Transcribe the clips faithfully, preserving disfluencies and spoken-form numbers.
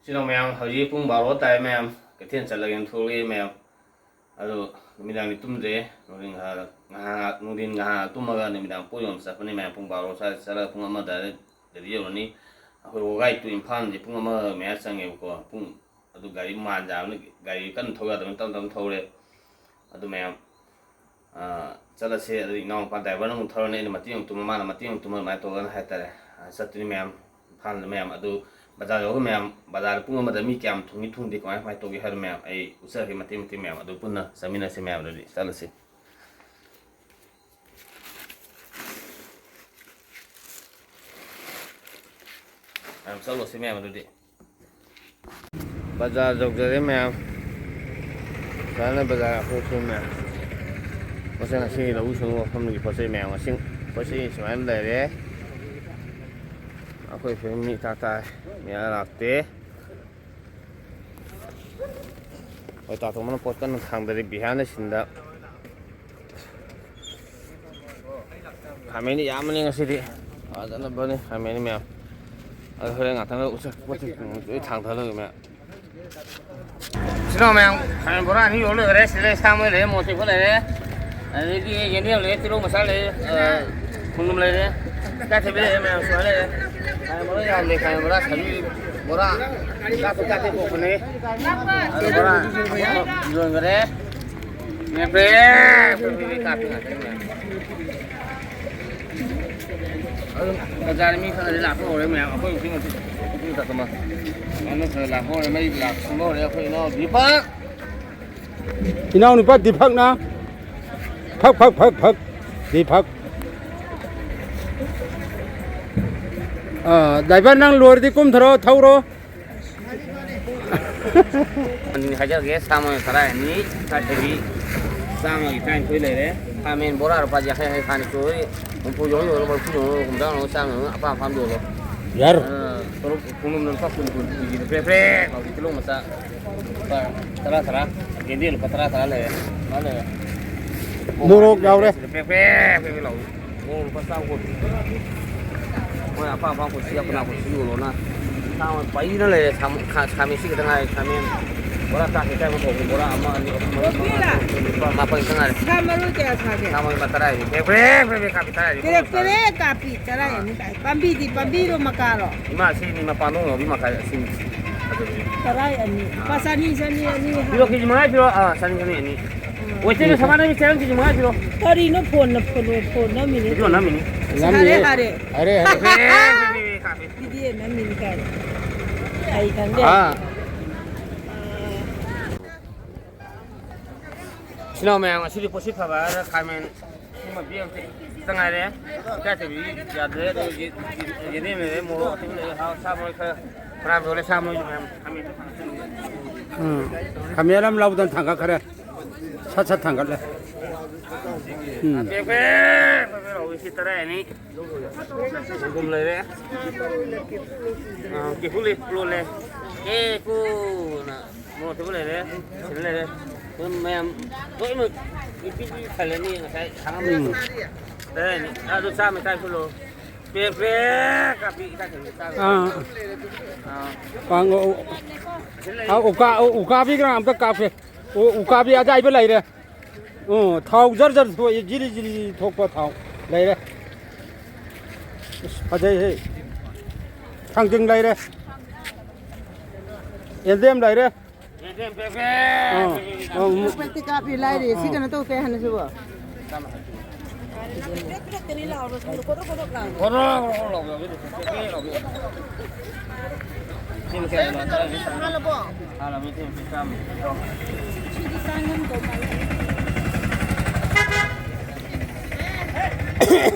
ꯁꯤꯅ ꯃꯌꯥꯝ, ꯍꯧꯖꯤꯛ ꯄꯨꯡ ꯕꯥꯔꯣ ꯇꯥꯔꯦ ꯃꯌꯥꯝ, ꯀꯩꯊꯦꯜ ꯆꯠꯂꯒꯦꯅ ꯊꯣꯛꯂꯛꯑꯦ ꯃꯌꯥꯝ꯫ ꯑꯗꯨ ꯅꯨꯃꯤꯗꯥꯡꯗꯤ ꯇꯨꯝꯗ꯭ꯔꯦ, ꯅꯨꯡꯊꯤꯟ ꯉꯥꯏꯍꯥꯛ, ꯉꯥꯏꯍꯥꯛ, ꯅꯨꯡꯊꯤꯟ ꯉꯥꯏꯍꯥꯛ ꯇꯨꯝꯃꯒ ꯅꯨꯃꯤꯗꯥꯡ ꯄꯣꯠ ꯌꯣꯟꯕ ꯆꯠꯄꯅꯤ ꯃꯌꯥꯝ꯫ ꯄꯨꯡ ꯕꯥꯔꯣ ꯁ꯭ꯋꯥꯏꯗ ꯆꯠꯂꯒ ꯄꯨꯡ ꯑꯃ ꯑꯗꯨꯋꯥꯏꯗ ꯗꯦꯜꯂꯤ ꯌꯧꯔꯅꯤ꯫ ꯑꯩꯈꯣꯏ ꯋꯥꯒꯥꯏ to ꯏꯝꯐꯥꯜꯁꯦ ꯄꯨꯡ ꯑꯃ ꯃꯌꯥ ꯆꯪꯉꯦꯕꯀꯣ꯫ ꯄꯨꯡ ꯑꯗꯨ ꯒꯥꯔꯤ ꯃꯥꯟ ꯌꯥꯕꯅ ꯒꯥꯔꯤ ꯀꯟꯅ ꯊꯧ ꯌꯥꯗꯕꯅꯤꯅ ꯇꯞ ꯇꯞꯅ ꯊꯧꯔꯦ꯫ ꯑꯗꯨ ꯃꯌꯥꯝ, ꯑꯥ, ꯆꯠꯂꯁꯦ꯫ ꯑꯗꯨ ꯏꯅꯥꯎꯅꯨꯄꯥ ꯗ꯭ꯔꯥꯏꯚꯔꯅ ꯑꯃꯨꯛ ꯊꯧꯔꯅꯤ, ꯑꯩꯅ ꯃꯇꯦꯡ ꯑꯃꯨꯛ ꯇꯨꯝꯃ, ꯃꯥꯅ ꯃꯇꯦꯡ ꯑꯃꯨꯛ ꯇꯨꯝꯃ, ꯑꯗꯨꯃꯥꯏꯅ ꯇꯧꯗꯅ ꯍꯥꯏꯇꯥꯔꯦ꯫ ꯑꯥ, ꯆꯠꯇꯣꯏꯅꯤ ꯃꯌꯥꯝ, ꯏꯝꯐꯥꯜꯗ ꯃꯌꯥꯝ꯫ ꯑꯗꯨ ꯕꯖꯥꯔ ꯌꯧꯔꯒ ꯃꯌꯥꯝ, ꯕꯖꯥꯔꯗ ꯄꯨꯡ ꯑꯃꯗ ꯃꯤ ꯀꯌꯥꯝ ꯊꯨꯡꯉꯤ ꯊꯨꯡꯗꯦ, ꯀꯃꯥꯏ ꯀꯃꯥꯏꯅ ꯇꯧꯒꯦ ꯍꯥꯏꯕꯗꯣ ꯃꯌꯥꯝ ꯑꯩ ꯎꯠꯆꯔꯛꯀꯦ ꯃꯇꯦꯛ ꯃꯇꯦꯛ ꯃꯌꯥꯝ꯫ ꯑꯗꯨ ꯄꯨꯟꯅ ꯆꯠꯃꯤꯟꯅꯁꯦ ꯃꯌꯥꯝ꯫ ꯑꯗꯨꯗꯤ ꯆꯠꯂꯁꯤ꯫ ꯃꯌꯥꯝ ꯆꯠꯂꯨꯁꯤ ꯃꯌꯥꯝ ꯑꯗꯨꯗꯤ꯫ ꯕꯖꯥꯔ ꯌꯧꯖꯔꯦ ꯃꯌꯥꯝ꯫ ꯁꯨꯃꯥꯏꯅ ꯕꯖꯥꯔ ꯑꯩꯈꯣꯏ ꯁꯨꯝ ꯃꯌꯥꯝ꯫ ꯄꯣꯠ ꯆꯩ ꯉꯁꯤꯒꯤ ꯂꯧꯎ ꯁꯤꯡꯎ ꯃꯐꯝꯗꯨꯒꯤ ꯄꯣꯠ ꯆꯩ ꯃꯌꯥꯝ ꯉꯁꯤ ꯄꯣꯠ ꯆꯩ ꯁꯨꯃꯥꯏꯅ ꯂꯩꯔꯦ꯫ ꯑꯩꯈꯣꯏ ꯁꯨꯝ ꯃꯤ ꯏꯇꯥ ꯇꯥꯏ꯫ ꯃꯤ ꯂꯥꯛꯇꯦ꯫ ꯍꯣꯏ, ꯇꯥ ꯇꯣꯝꯕꯅ ꯄꯣꯠ ꯀꯟꯅ ꯊꯥꯡꯗꯔꯤ ꯕꯤꯍꯥꯔꯅ ꯁꯤꯟꯗ꯫ ꯈꯥꯃꯦꯟꯗꯤ ꯌꯥꯝꯕꯅꯤ ꯉꯁꯤꯗꯤ꯫ ꯐꯖꯅ ꯕꯅꯤ ꯈꯥꯃꯦꯟꯗꯤ ꯃꯌꯥꯝ꯫ ꯑꯗꯨ ꯍꯣꯔꯦꯟ ꯉꯥꯛꯇꯪ ꯂꯩꯔ ꯎꯆꯦꯛ ꯄꯣꯠ ꯆꯩ ꯂꯣꯏ ꯊꯥꯡꯊꯗꯣꯏꯅꯤ ꯃꯌꯥꯝ꯫ ꯁꯤꯅ ꯃꯌꯥꯝ ꯈꯥꯃꯦꯟ ꯕꯣꯔꯥ ꯑꯅꯤ ꯌꯣꯜ ꯂꯣꯏꯈꯔꯦ꯫ ꯁꯤꯗ ꯁꯥ ꯃꯔꯣꯏ ꯂꯩꯔꯦ, ꯃꯣꯔꯣꯛ ꯑꯇꯦꯛꯄ ꯂꯩꯔꯦ, ꯑꯗꯒꯤ ꯌꯦꯟꯗꯦꯝ ꯂꯩꯔꯦ, ꯇꯤꯜꯍꯧ ꯃꯆꯥ ꯂꯩꯔꯦ, ꯑ, ꯈꯣꯡꯗ꯭ꯔꯨꯝ ꯂꯩꯔꯦ, ꯏꯀꯥꯏꯊꯕꯤ ꯂꯩꯔꯦ ꯃꯌꯥꯝ ꯁꯨꯃꯥꯏꯅ ꯂꯩꯔꯦ꯫ ꯈꯥꯃꯦꯟ ꯕꯣꯔꯥ ꯌꯥꯝ ꯂꯩ, ꯈꯥꯃꯦꯟ ꯕꯣꯔꯥ ꯁꯥꯕꯤ ꯕꯣꯔꯥ ꯀꯥꯞꯄ ꯀꯥꯞꯄ ꯄꯣꯛꯄꯅꯦ꯫ ꯑꯗꯨ ꯕꯣꯔꯥ ꯌꯣꯟꯈꯔꯦ꯫ ꯃꯌꯥꯝ ꯄꯦ-, ꯄꯦ-, ꯄꯦ-, ꯄꯦ-, ꯀꯥꯞꯄꯤ ꯉꯥꯛꯇꯅꯤ ꯃꯌꯥꯝ꯫ ꯑꯗꯨꯝ ꯕꯖꯥꯔ ꯃꯤ ꯈꯔꯗꯤ ꯂꯥꯛꯄ ꯍꯧꯔꯦ ꯃꯌꯥꯝ꯫ ꯑꯩꯈꯣꯏ ꯍꯧꯖꯤꯛ ꯍꯧꯖꯤꯛ ꯍꯧꯖꯤꯛ ꯀꯁꯇꯃꯔ ꯃꯌꯥꯝ ꯈꯔ ꯂꯥꯛꯄ ꯍꯧꯔꯦ꯫ ꯃꯩ ꯂꯥꯛꯄ ꯍꯧꯔꯦ꯫ ꯑꯩꯈꯣꯏ ꯏꯅꯥꯎ ꯗꯤꯄꯛ꯫ ꯏꯅꯥꯎꯅꯨꯄꯥ ꯗꯤꯄꯛꯅ ꯐꯛ, ꯐꯛ, ꯐꯛ, ꯐꯛ꯫ ꯗꯤꯄꯛ꯫ ꯑꯥ, ꯗ꯭ꯔꯥꯏꯚꯔ, ꯅꯪ ꯂꯣꯏꯔꯗꯤ ꯀꯨꯝꯊꯔꯣ, ꯊꯧꯔꯣ꯫ ꯑꯅꯤ ꯍꯥꯏꯖꯔꯒꯦ, ꯁꯥ ꯃꯔꯣꯏ ꯈꯔ ꯑꯅꯤ, ꯏꯀꯥꯏꯊꯕꯤ ꯆꯥꯝꯃꯒꯤ ꯇꯔꯥꯅꯤꯊꯣꯏ ꯂꯩꯔꯦ꯫ ꯈꯥꯃꯦꯟ ꯕꯣꯔꯥ ꯂꯨꯄꯥ ꯌꯥꯡꯈꯩ ꯌꯥꯡꯈꯩ ꯐꯥꯅꯤ꯫ ꯆꯣꯏ ꯍꯨꯝꯐꯨ ꯌꯣꯜꯂꯤ, ꯌꯣꯜꯂꯤ, ꯃꯔꯤꯐꯨ ꯌꯣꯜꯂꯤ, ꯍꯨꯝꯗ꯭ꯔꯥ ꯌꯣꯜꯂꯤ, ꯆꯥꯝꯃ ꯌꯣꯜꯂꯤ, ꯑꯄꯥꯝ ꯑꯄꯥꯝꯕ ꯌꯣꯜꯂꯣ꯫ ꯌꯥꯔꯣ꯫ ꯑ, ꯈꯣꯡꯗ꯭ꯔꯨꯝ ꯂꯨꯄꯥ ꯀꯨꯟ, ꯀꯨꯟ ꯀꯦꯖꯤꯗ ꯄ꯭ꯔꯦꯛ ꯄ꯭ꯔꯦꯛ ꯂꯥꯎꯕꯤ ꯇꯤꯜꯍꯧ ꯃꯆꯥ꯫ ꯂꯨꯄꯥ ꯇꯔꯥ ꯇꯔꯥ꯫ ꯌꯦꯟꯗꯦꯝ ꯂꯨꯄꯥ ꯇꯔꯥ ꯇꯔꯥ ꯂꯩꯔꯦ꯫ ꯃꯥ ꯂꯩꯔꯦ꯫ ꯃꯣꯔꯣꯛ ꯌꯥꯎꯔꯦ꯫ ꯄ꯭ꯔꯦꯛ ꯄ꯭ꯔꯦꯛ ꯄ꯭ꯔꯦꯛ ꯄ꯭ꯔꯦꯛ ꯂꯥꯎꯔꯤ꯫ ꯃꯣꯔꯣꯛ ꯂꯨꯄꯥ ꯆꯥꯝ ꯀꯨꯟ꯫ ꯃꯣꯏ ꯑꯄꯥꯝ ꯑꯄꯥꯝ ꯀꯨꯁꯤ ꯑꯄꯅꯥ ꯀꯨꯁꯤ ꯌꯣꯜꯂꯣꯅ꯫ ꯁꯥ ꯃꯔꯣꯏ ꯄꯩꯗꯅ ꯂꯩꯔꯦ꯫ ꯁꯥ ꯃ-, ꯈꯥ-, ꯈꯥꯃꯦꯟ ꯁꯤ ꯈꯛꯇ ꯉꯥꯏꯔꯦ꯫ ꯈꯥꯃꯦꯟ ꯕꯣꯔꯥ ꯆꯥꯛ ꯈꯤꯇꯪ ꯑꯃ ꯊꯣꯡꯉꯦ꯫ ꯕꯣꯔꯥ ꯑꯃ, ꯑꯅꯤ, ꯑꯍꯨꯝ, ꯃꯔꯤ, ꯃꯉꯥ, ꯇꯔꯨꯛ, ꯇꯔꯦꯠ, ꯅꯤꯄꯥꯜ, ꯃꯥꯄꯜ ꯈꯛꯇ ꯉꯥꯏꯔꯦ꯫ ꯁꯥ ꯃꯔꯣꯏ ꯀꯌꯥ ꯁꯥꯒꯦ? ꯁꯥ ꯃꯔꯣꯏ ꯂꯨꯄꯥ ꯇꯔꯥ ꯍꯥꯏꯕꯅꯤ꯫ ꯄ꯭ꯔꯦ, ꯄ꯭ꯔꯦ, ꯄ꯭ꯔꯦ, ꯄ꯭ꯔꯦ ꯀꯥꯞꯄꯤ, ꯇꯔꯥ ꯍꯥꯏꯕꯅꯤ꯫ ꯄꯦꯔꯦ, ꯄꯦꯔꯦ ꯀꯥꯞꯄꯤ, ꯇꯔꯥ ꯑꯅꯤ ꯀꯥꯏ꯫ ꯄꯥꯝꯕꯤꯗꯤ, ꯄꯥꯝꯕꯤꯔꯣ ꯃꯀꯥꯔꯣ? ꯏꯃꯥ, ꯁꯤꯅꯤ ꯃꯄꯥꯟ ꯅꯨꯡ ꯌꯥꯎꯕꯤ ꯃꯈꯥꯏ, ꯑꯁꯤꯅꯤ꯫ ꯇꯔꯥ ꯑꯅꯤ꯫ ꯂꯨꯄꯥ ꯆꯅꯤ, ꯆꯅꯤ, ꯑꯅꯤ ꯄꯤꯔꯣ, ꯍꯥꯏ꯫ ꯀꯦꯖꯤ ꯃꯉꯥ ꯄꯤꯔꯣ꯫ ꯑꯥ, ꯆꯅꯤ, ꯆꯅꯤ, ꯑꯅꯤ꯫ ꯎꯝ꯫ ꯋꯦꯇꯤꯡꯗ ꯁꯃꯥꯟꯅꯕꯤ ꯆꯦꯔꯪ ꯀꯦꯖꯤ ꯃꯉꯥ ꯄꯤꯔꯣ꯫ ꯀꯔꯤꯅꯣ ꯐꯣꯟꯅ ꯐꯣꯟ, ꯐꯣꯟ ꯅꯝꯃꯤꯅꯦ꯫ ꯚꯤꯗꯤꯑꯣ ꯅꯝꯃꯤꯅꯤ꯫ ꯍꯥꯔꯦ, ꯍꯥꯔꯦ꯫ ꯍꯥꯔꯦ, ꯍꯥꯔꯦ꯫ ꯄ꯭ꯔꯦ, ꯄ꯭ꯔꯦ, ꯄ꯭ꯔꯦ, ꯄ꯭ꯔꯦ ꯀꯥꯞꯄꯤ꯫ ꯚꯤꯗꯤꯑꯣ ꯅꯝꯃꯤꯅꯤ ꯀꯥꯏꯅ꯫ ꯑꯩ ꯈꯪꯗꯦ꯫ ꯑꯥ꯫ ꯁꯤꯅ ꯃꯌꯥꯝ ꯉꯁꯤꯗꯤ ꯄꯣꯠꯁꯤꯠ ꯐꯕ ꯍꯥꯏꯔ ꯈꯥꯃꯦꯟ ꯁꯤꯃ ꯄꯤꯔꯝꯗꯦ꯫ ꯈꯤꯇ ꯉꯥꯏꯔꯦ꯫ ꯏꯀꯥꯏꯊꯕꯤ ꯌꯥꯗ꯭ꯔꯦ꯫ ꯑꯗꯨ ꯍꯧꯖꯤꯛ ꯌꯦꯅꯦꯝ ꯂꯩꯔꯦ, ꯃꯣꯔꯣꯛ ꯑꯇꯦꯛꯄ ꯂꯩꯔꯦ, ꯁꯥ ꯃꯔꯣꯏ ꯈꯔ ꯈꯔ ꯌꯣꯜꯂꯦ, ꯁꯥ ꯃꯔꯣꯏꯁꯨ ꯃꯌꯥꯝ ꯈꯥꯃꯦꯟ ꯈꯔ ꯊꯥꯡꯒꯠꯆꯜꯂꯦ꯫ ꯎꯝ꯫ ꯈꯥꯃꯦꯟ ꯑꯃ ꯂꯧꯗꯅ ꯊꯥꯡꯒꯠꯈ꯭ꯔꯦ꯫ ꯁꯠ ꯁꯠ ꯊꯥꯡꯒꯠꯂꯦ꯫ ꯎꯝ꯫ ꯄꯦ ꯄꯦ ꯄꯦ ꯄꯦ ꯂꯥꯎꯏ ꯁꯤ ꯇꯔꯥ ꯑꯅꯤ꯫ ꯁꯣꯏꯕꯨꯝ ꯂꯩꯔꯦ꯫ ꯑꯥ, ꯀꯦꯀꯨ ꯂꯩ, ꯂꯣꯜꯂꯦ꯫ ꯀꯦꯀꯨꯅ ꯃꯣꯔꯣꯛ ꯑꯇꯦꯛꯄ ꯂꯩꯔꯦ, ꯁꯤꯗ ꯂꯩꯔꯦ꯫ ꯑꯗꯨꯝ ꯃꯌꯥꯝ ꯂꯣꯏꯅꯃꯛ ꯏꯄꯤ ꯄꯤ ꯊꯜꯂꯅꯤ ꯉꯁꯥꯏ ꯁꯥꯡꯉꯝꯗ꯫ ꯎꯝ꯫ ꯇꯔꯥꯅꯤ꯫ ꯑꯗꯨ ꯆꯥꯝꯃ ꯏꯀꯥꯏ ꯈꯨꯜꯂꯣ꯫ ꯄꯦ ꯄꯦ ꯀꯥꯄꯤ ꯏꯀꯥꯏ ꯈꯨꯜꯂꯣ ꯆꯥꯝꯃ꯫ ꯑꯥ꯫ ꯑꯥ꯫ ꯄꯥꯡꯉꯣ꯫ ꯑꯁꯤꯗ ꯂꯩ꯫ ꯑꯥ, ꯎꯀꯥ-, ꯎ-, ꯎꯀꯥꯕꯤ ꯒ꯭ꯔꯥꯝ ꯑꯝꯇ ꯀꯥꯞꯁꯦ꯫ ꯎ-, ꯎꯀꯥꯕꯤ ꯑꯗꯥꯏꯗ ꯂꯩꯔꯦ꯫ ꯎꯝ, ꯊꯥꯎ ꯖꯔ ꯖꯔ ꯊꯣꯛꯑꯦ, ꯖꯤꯔꯤ ꯖꯤꯔꯤ ꯊꯣꯛꯄ ꯊꯥꯎ ꯂꯩꯔꯦ꯫ ꯑꯁ, ꯐꯖꯩꯍꯦ꯫ ꯊꯥꯡꯖꯤꯡ ꯂꯩꯔꯦ꯫ ꯌꯦꯟꯗꯦꯝ ꯂꯩꯔꯦ꯫ ꯌꯦꯟꯗꯦꯝ ꯄꯦ ꯄꯦ꯫ ꯑꯥ, ꯑꯥ, ꯎꯝ꯫ ꯄꯦꯛꯇꯤ ꯀꯥꯞꯄꯤ ꯂꯥꯏꯔꯤ꯫ ꯁꯤ ꯑꯥ꯫ ꯀꯩꯅꯣ ꯇꯧ ꯀꯩ ꯍꯥꯏꯅꯣ ꯁꯤꯕꯣ? ꯀꯣꯗ꯭ꯔꯣꯛ ꯀꯣꯗ꯭ꯔꯣꯛ ꯂꯥꯎꯕ꯫ ꯁꯤ ꯃꯈꯩ ꯍꯥꯜꯂꯣ꯫ ꯍꯥꯜꯂꯕꯣ? ꯍꯥꯜꯂꯕꯅꯤ, ꯁꯤ ꯃꯈꯩ ꯆꯥꯝꯃ꯫ ꯁꯤꯗꯤ ꯆꯥ ꯉꯝꯗꯧ ꯃꯥꯜꯂꯦ꯫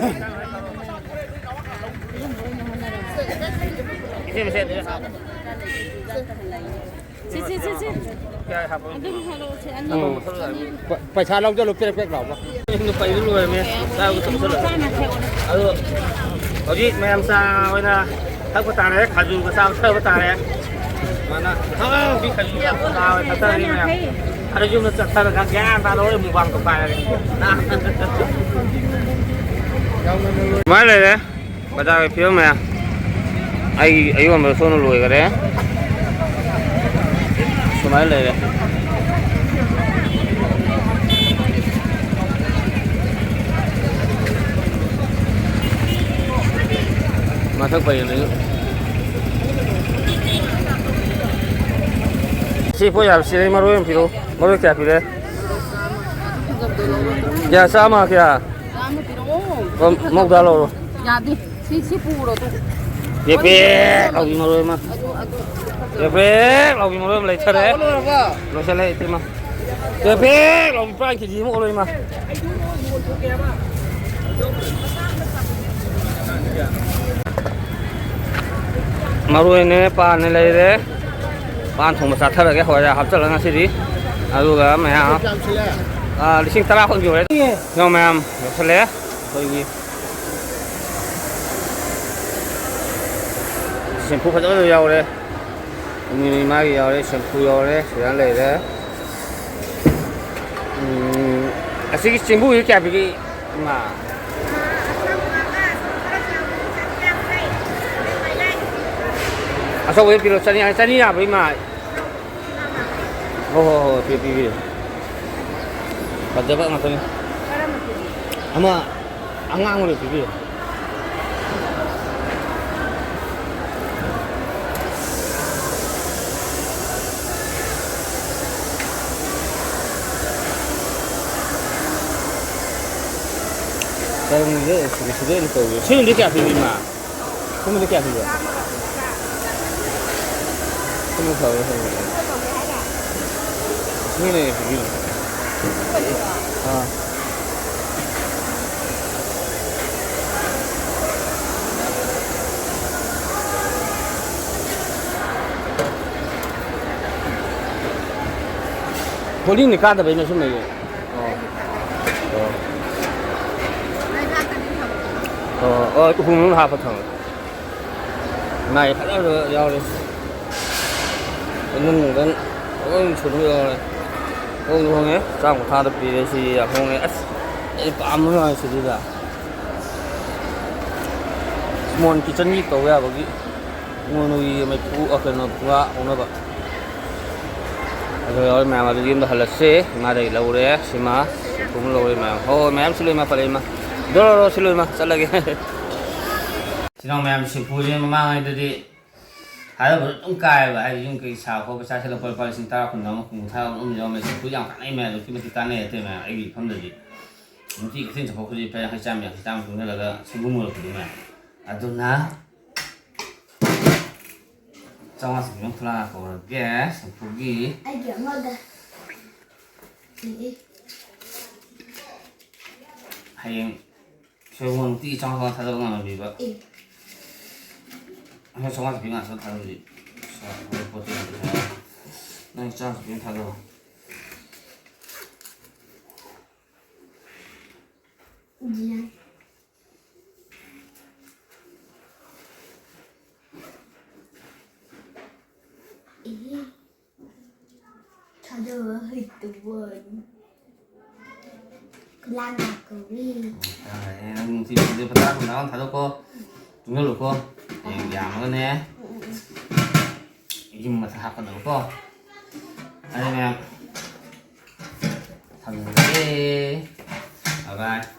ꯏꯆꯦ, ꯃꯁꯦ ꯑꯗꯨꯗ ꯍꯥꯞꯄꯣ꯫ ꯁꯤ, ꯁꯤ, ꯁꯤ, ꯁꯤ꯫ ꯀꯌꯥ ꯍꯥꯞꯄꯣ? ꯑꯗꯨꯝ ꯍꯥꯏꯔꯛꯑꯣ, ꯁꯤ ꯑꯅꯤ꯫ ꯎꯝ꯫ ꯄ-, ꯄꯩꯁꯥ ꯂꯧꯖꯜꯂꯨ, ꯄꯦꯔꯦꯛ ꯄꯦꯔꯦꯛ ꯂꯥꯎꯕ꯫ ꯏꯁꯤꯡꯗꯣ ꯄꯩꯕ ꯂꯣꯏꯔꯝꯃꯦ꯫ ꯆꯥꯕ ꯊꯛꯄ ꯆꯠꯂꯣ꯫ ꯑꯗꯣ ꯍꯧꯖꯤꯛ ꯃꯌꯥꯝ ꯆꯥ ꯑꯣꯏꯅ ꯊꯛꯄ ꯇꯥꯔꯦ, ꯈꯥꯖꯨꯒ ꯆꯥꯕ ꯊꯛꯄ ꯇꯥꯔꯦ꯫ ꯃꯥꯅ ꯑꯍꯥꯎꯕꯤ ꯈꯥꯖꯨ ꯆꯥꯕ ꯊꯛꯇꯔꯤ ꯃꯌꯥꯝ꯫ ꯑꯗꯣ ꯌꯨꯝꯗ ꯆꯠꯊꯔꯒ ꯒ꯭ꯌꯥꯟ ꯇꯥꯅ ꯍꯣꯔꯦꯟ ꯃꯨꯛꯕꯥꯡ ꯇꯧꯈꯥꯏꯔꯒꯦ꯫ ꯁꯨꯃꯥꯏꯅ ꯂꯩꯔꯦ ꯕꯖꯥꯔꯒꯤ ꯐꯤꯕꯝ ꯃꯌꯥꯝ꯫ ꯑꯩ ꯑꯌꯣꯟꯕ ꯁꯣꯝꯗ ꯂꯣꯏꯈꯔꯦ꯫ ꯁꯨꯃꯥꯏꯅ ꯂꯩꯔꯦ꯫ ꯃꯊꯛ ꯄꯩ ꯂꯩ꯫ ꯁꯤ ꯄꯣꯠ ꯌꯥꯝ ꯁꯤꯔꯦ꯫ ꯃꯔꯣꯏ ꯑꯃ ꯄꯤꯔꯛꯑꯣ꯫ ꯃꯔꯣꯏ ꯀꯌꯥ ꯄꯤꯔꯦ? ꯀꯌꯥ, ꯆꯥꯝꯃ ꯀꯌꯥ? ꯆꯥꯝꯃ ꯄꯤꯔꯛꯑꯣ꯫ ꯑꯣ, ꯃꯧꯗ ꯂꯧꯔꯣ꯫ ꯌꯥꯗꯦ꯫ ꯁꯤ, ꯁꯤ ꯄꯨꯔꯣ ꯑꯗꯨ꯫ ꯄꯦꯄꯦꯛ ꯂꯥꯎꯕꯤ ꯃꯔꯣꯏ ꯑꯃ꯫ ꯑꯗꯨ, ꯑꯗꯨ꯫ ꯄꯦꯄꯦꯛ ꯂꯥꯎꯕꯤ ꯃꯔꯣꯏ ꯑꯃ ꯂꯩꯊꯔꯦ꯫ ꯂꯣꯏꯁꯜꯂꯦ, ꯏꯇꯩꯃ꯫ ꯄꯦꯄꯦꯛ ꯂꯥꯎꯕꯤ ꯄꯥꯟ ꯀꯦꯖꯤ ꯑꯃ ꯑꯣꯜꯂꯣ, ꯏꯃꯥ꯫ ꯃꯔꯣꯏꯅꯦ, ꯄꯥꯟꯅꯦ ꯂꯩꯔꯦ꯫ ꯄꯥꯟ ꯊꯣꯡꯕ ꯆꯥꯊꯔꯒꯦ ꯍꯋꯥꯏꯖꯥꯔ ꯍꯥꯞꯆꯤꯜꯂꯒ ꯉꯁꯤꯗꯤ꯫ ꯑꯗꯨꯒ ꯃꯌꯥꯝ, ꯑꯥ, ꯂꯤꯁꯤꯡ ꯇꯔꯥ ꯍꯨꯝ ꯌꯧꯔꯦ꯫ ꯌꯦꯡꯉꯣ ꯃꯌꯥꯝ, ꯌꯧꯁꯜꯂꯛꯑꯦ ꯑꯩꯈꯣꯏꯒꯤ꯫ ꯁꯦꯝꯐꯨ ꯐꯖꯅ ꯌꯥꯎꯔꯦ꯫ ꯃꯤꯃꯤ ꯃꯥꯒꯤ ꯌꯥꯎꯔꯦ, ꯁꯦꯝꯐꯨ ꯌꯥꯎꯔꯦ, ꯁꯤꯗ ꯂꯩꯔꯦ꯫ ꯎꯝ, ꯑꯁꯤꯒꯤ ꯆꯦꯡꯕꯨꯁꯤ ꯀꯌꯥ ꯄꯤꯒꯦ, ꯏꯃꯥ? ꯑꯆꯧꯕꯗ ꯄꯤꯔꯣ, ꯆꯅꯤ, ꯆꯅꯤ ꯌꯥꯕ꯭ꯔꯥ, ꯏꯃꯥ? ꯍꯣꯏ, ꯍꯣꯏ, ꯍꯣꯏ, ꯄꯤ-, ꯄꯤꯕꯤꯌꯨ꯫ ꯐꯖꯕ ꯉꯥꯛꯇꯅꯤ꯫ ꯑꯃ ꯑꯉꯥꯡꯕꯗꯣ ꯄꯤꯕꯤꯌꯨ꯫ ꯀꯔꯝꯕ ꯁꯤꯗ, ꯁꯤꯗ ꯑꯣꯏꯅ ꯇꯧꯒꯦ꯫ ꯁꯤꯅꯗꯤ ꯀꯌꯥ ꯄꯤꯔꯤ, ꯏꯃꯥ? ꯁꯤꯃꯗꯤ ꯀꯌꯥ ꯄꯤꯕ? ꯁꯤꯅ ꯐꯕ꯭ꯔꯥ ꯈꯪꯗꯦ꯫ ꯁꯤꯅ ꯂꯩꯔꯦ, ꯄꯤꯕꯤꯔꯣ꯫ ꯑꯥ꯫ ꯕꯣꯔꯗꯤꯡꯗꯤ ꯀꯥꯗꯕꯩꯅꯦ ꯁꯨꯝ ꯂꯩꯌꯦ꯫ ꯑꯣ꯫ ꯑꯣ꯫ ꯑꯣ, ꯑꯣ, ꯎꯄꯨ ꯃꯅꯨꯡꯗ ꯍꯥꯞꯄ ꯊꯝꯃꯦ꯫ ꯃꯥꯏ ꯐꯖ ꯐꯖꯕ ꯌꯥꯎꯔꯦ꯫ ꯀꯥꯡꯈꯟ ꯅꯨꯡꯈꯟ ꯂꯣꯏ ꯁꯨꯅꯕ ꯌꯥꯎꯔꯦ꯫ ꯍꯣꯡꯁꯨ ꯍꯣꯡꯉꯦ, ꯆꯥꯝ ꯀꯨꯟꯊ꯭ꯔꯥꯗ ꯄꯤꯔꯦ, ꯁꯤ ꯌꯥꯝ ꯍꯣꯡꯉꯦ꯫ ꯑꯁ, ꯑꯩ ꯄꯥꯝꯕ ꯃꯥꯜꯂꯦ ꯁꯤꯗꯤꯗ꯫ Small kitchenꯒꯤ ꯇꯧ ꯌꯥꯕꯒꯤ꯫ ꯏꯃꯣꯏꯅꯨꯒꯤ ꯃꯩꯐꯨ, ꯑ, ꯀꯩꯅꯣ, ꯐꯨꯡꯒꯥ ꯍꯧꯅꯕ꯫ ꯑꯗꯨ ꯌꯥꯎꯔꯦ ꯃꯌꯥꯝ, ꯑꯗꯨ ꯌꯨꯝꯗ ꯍꯜꯂꯁꯤ꯫ ꯏꯃꯥꯗꯒꯤ ꯂꯧꯔꯦ ꯁꯤꯃ, ꯁꯦꯝꯐꯨ ꯑꯃ ꯂꯧꯔꯦ ꯃꯌꯥꯝ꯫ ꯍꯣꯏ, ꯍꯣꯏ, ꯃꯌꯥꯝ ꯁꯤꯜꯂꯨ ꯏꯃꯥ, ꯄꯜꯂꯦ ꯏꯃꯥ꯫ ꯗꯣꯔꯣ, ꯗꯣꯔꯣ ꯁꯤꯜꯂꯨ ꯏꯃꯥ, ꯆꯠꯂꯒꯦ꯫ ꯏꯆꯤꯟ ꯏꯅꯥꯎ ꯃꯌꯥꯝ, ꯁꯦꯝꯐꯨꯁꯦ ꯃꯃꯥꯡꯉꯩꯗꯗꯤ ꯊꯥꯗꯕꯗꯣ ꯑꯗꯨꯝ ꯀꯥꯏꯌꯦꯕ, ꯍꯥꯏꯗꯤ ꯌꯨꯝ ꯀꯩ ꯁꯥꯕ ꯈꯣꯠꯄ, ꯄꯩꯁꯥ ꯁꯤꯜꯂꯛꯄ ꯂꯨꯄꯥ ꯂꯤꯁꯤꯡ ꯇꯔꯥ, ꯀꯨꯟ ꯑꯃ, ꯀꯨꯟ ꯊꯥ ꯑꯗꯨꯝ ꯌꯥꯎꯔꯝꯃꯦ꯫ ꯁꯦꯝꯐꯨ ꯌꯥꯝ ꯀꯥꯟꯅꯩ ꯃꯌꯥꯝ, ꯑꯗꯨꯛꯀꯤ ꯃꯇꯤꯛ ꯀꯥꯟꯅꯩ ꯑꯇꯩ ꯃꯌꯥꯝ ꯑꯩꯒꯤ ꯏꯐꯝꯗꯗꯤ꯫ ꯅꯨꯡꯇꯤ ꯀꯩꯊꯦꯜ ꯆꯠꯄ ꯈꯨꯗꯤꯡ ꯂꯨꯄꯥ ꯌꯥꯡꯈꯩ, ꯆꯥꯝꯃ, ꯌꯥꯡꯈꯩ, ꯆꯥꯝꯃ ꯇꯨꯡꯁꯤꯜꯂꯒ ꯁꯦꯝꯐꯨ ꯃꯨꯜꯂꯛꯄꯗꯨ ꯃꯌꯥꯝ꯫ ꯑꯗꯨꯅ ꯆꯥꯝꯃꯉꯥ ꯆꯪꯕꯤ ꯑꯃ ꯊꯣꯛꯂꯛꯑ ꯀꯧꯔꯒꯦ, ꯁꯦꯝꯐꯨꯒꯤ꯫ ꯑꯩꯒꯤ ꯑꯃꯒ꯫ E, E. ꯍꯌꯦꯡ ꯁꯦꯝꯐꯨ ꯅꯨꯡꯇꯤꯒꯤ ꯆꯥꯝꯃꯉꯥ ꯆꯥꯝꯃꯉꯥ ꯊꯥꯗꯕ ꯉꯝꯃꯝꯃꯤꯕ꯫ ꯏ꯫ ꯑꯩꯅ ꯆꯥꯝꯃꯉꯥ ꯆꯪꯕꯤ ꯉꯥꯛꯇ ꯊꯥꯗꯕꯗꯤ꯫ ꯄꯣꯠꯇꯤ ꯌꯥꯝ ꯄꯩꯁꯥ ꯌꯥꯝꯃꯦ꯫ ꯅꯪ ꯆꯥꯝꯃ ꯆꯪꯕꯤ ꯑꯃ ꯊꯥꯗꯧ꯫ ꯌꯥꯏ꯫ ꯑꯦ, ꯊꯥꯗꯕ ꯍꯩꯇꯕ ꯋꯥꯅꯤ꯫ ꯈꯨꯂꯥꯡ ꯂꯥꯛꯀꯧꯔꯤ꯫ ꯌꯥꯔꯦ, ꯅꯪ ꯅꯨꯡꯁꯤ ꯅꯨꯡꯁꯤꯕ ꯇꯔꯥ ꯀꯨꯟ ꯊꯥꯗꯣꯛꯀꯣ꯫ ꯇꯨꯡꯁꯤꯜꯂꯨꯀꯣ꯫ ꯍꯌꯦꯡ ꯌꯥꯝꯃꯒꯅꯦ꯫ ꯎꯝ, ꯎꯝ, ꯎꯝ꯫ ꯌꯨꯝ ꯃꯊꯛ ꯍꯥꯞꯀꯗꯕꯀꯣ꯫ ꯑꯗꯨ ꯃꯌꯥꯝ ꯊꯝꯖꯔꯒꯦ꯫ ꯕꯥꯏ ꯕꯥꯏ꯫